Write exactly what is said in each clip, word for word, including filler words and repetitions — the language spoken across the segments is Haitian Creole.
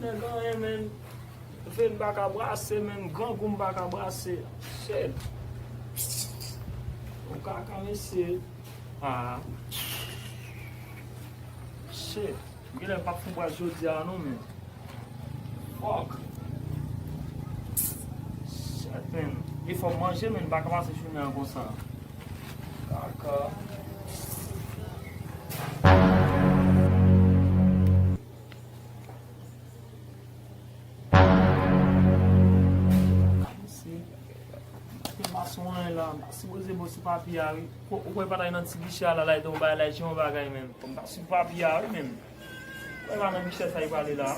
Nèg anyen, men. Ven m pa ka brase, men. Grangou m pa ka brase. Shit. Ou kaka, mesye. Ah. Shit. M genlè p ap fon bwè jodi a non, men. Fuck. Shit, man. E fò m manje, men. M pa ka pase jounen an konsa. Kaka. Mesye. Te mason an la, m pa sipoze bo sou papye a, wi. Ou, ou kwè pa ta nan ti gichè a la, la, te yon bagay, la, te yon bagay, menm. M pa sou papye a, wi, menm. Ou kwè pa nan gichè sa, li prale la.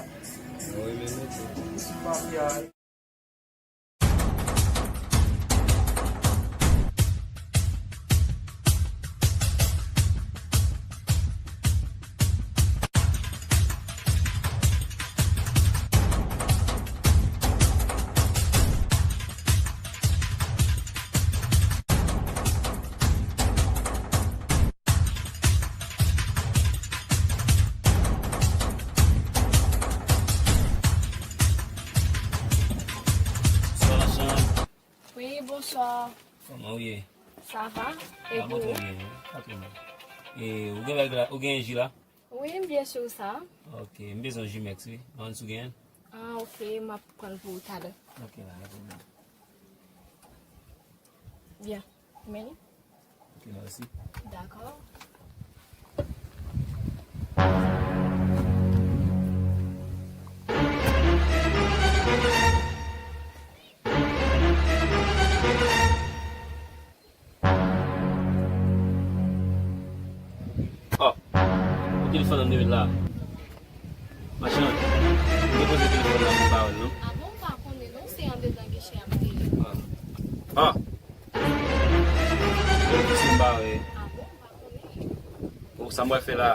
Wi, menm, ok. Sou papye a, wi. Bonswa, machann. Wi, bonswa. Kòman w ye? Sa va? E ou? Mwen trè byen, wi. Pa twò mal. E, ou gen bag la, ou gen ji la? Wi, m byen sou sa. Ok, m bezwen ji mèks, wi. Mande si w genyen l. Ah, ok, m ap pran l pou ou talè. Ok, pa gen pwoblèm. Byen. Men li. Ok, mèsi. Dakò. Oh, ou telefòn nan m te met la. Machann, m te poze telefòn nan pou m pa wè l non. Ah bon, m pa konnen non, se andedan gichè a m te ye. Ah. Ah. Yo pouse m bare. Ah bon, m pa konnen. Bon, sa m pral fè la?